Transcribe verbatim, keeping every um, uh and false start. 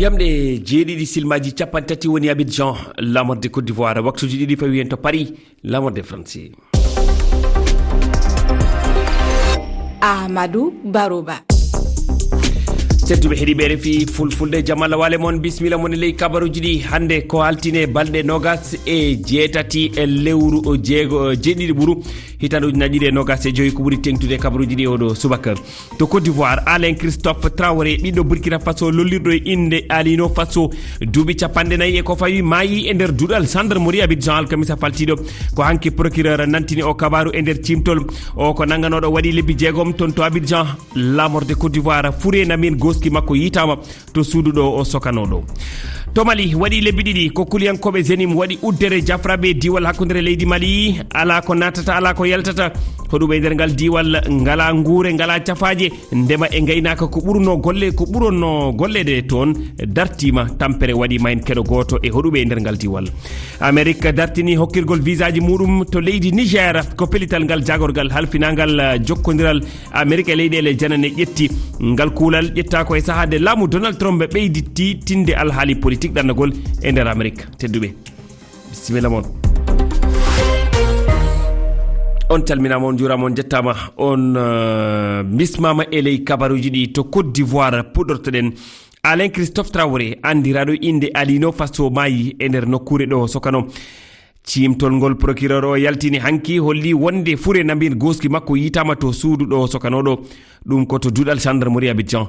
Jamɗe jeeɗiɗi silmaji capanɗe tati woni Abidjan, lamorde Côte d'Ivoire, waktuji ɗiɗi fawi hen to Paris, lamorde France. Ahmadou Baroba. Tedduɓe heɗiɓe R F I Fulfulde, jam Allah waale mon, bismilla mon e ley kabaruji ɗi. Hannde ko altine, balɗe nogas e jeetati e lewru o jeego, jeeɗiɗi ɓuru, hitande ujunaji ɗiɗi e nogas e joyi, ko ɓuri teŋtude e kabaruji ɗi oɗo subaka. To Côte d'Ivoire, Alain Christophe Traoré, ɓiɗɗo Burkina Faso, lollirɗo e innde Alino Faso, duuɓi capanɗe nayi e ko fawi, maayi e nder duɗal gendarmerie Abidjan alkamisa faltiiɗo. Ko hanki procureur nantini o kabaru e nder cimtol. O ko nannganoɗo waɗi lebbi jeegom toon to Abidjan, lamorde Côte d'Ivoire, fure namin goski makko yitama to suudu ɗo o sokanoɗo. To Mali, waɗi lebbi ɗiɗi ko kuliyankooɓe Zenim waɗi uddere jafraɓe diiwal hakkunde leydi Mali, ala ko natata, ala ko yaltata. Hoɗuɓe e nder ngal diiwal ngala nguure, ngala cafaaje, ndema e ngaynaaka ko ɓurno golle, ko ɓuronno golleede toon, dartiima, tampere waɗiima heen keɗo gooto e hoɗuɓe e nder ngal diiwal. Amerik dartini hokkirgol visaaji muɗum to leydi Niger, ko pellital ngal jaagorgal halfinaangal, eh, jokkondiral Amerik e leyɗeele janane ƴetti. Ngal kuulal ƴetta ko e sahaa nde laamu Donald Trump ɓeydi tiiɗtinde alhaali politik ɗannagol e nder Amerik. Tedduɓe, bisimilla mon. On calminaama, on njuuraama, on njettaama, on, eh, mbismaama e ley kabaruuji ɗi. To Côte d'Ivoire puɗɗortoɗen. Alain Christophe Traoré, anndiraaɗo innde Alino Faso, maayi e nder nokkuure ɗo sokano. Ciimtol ngol procureur o yaltini hanki holli wonde fure nambin gooski makko yitaama to suudu ɗo sokanoɗo. Ɗum ko to duɗal gendarmerie Abidjan.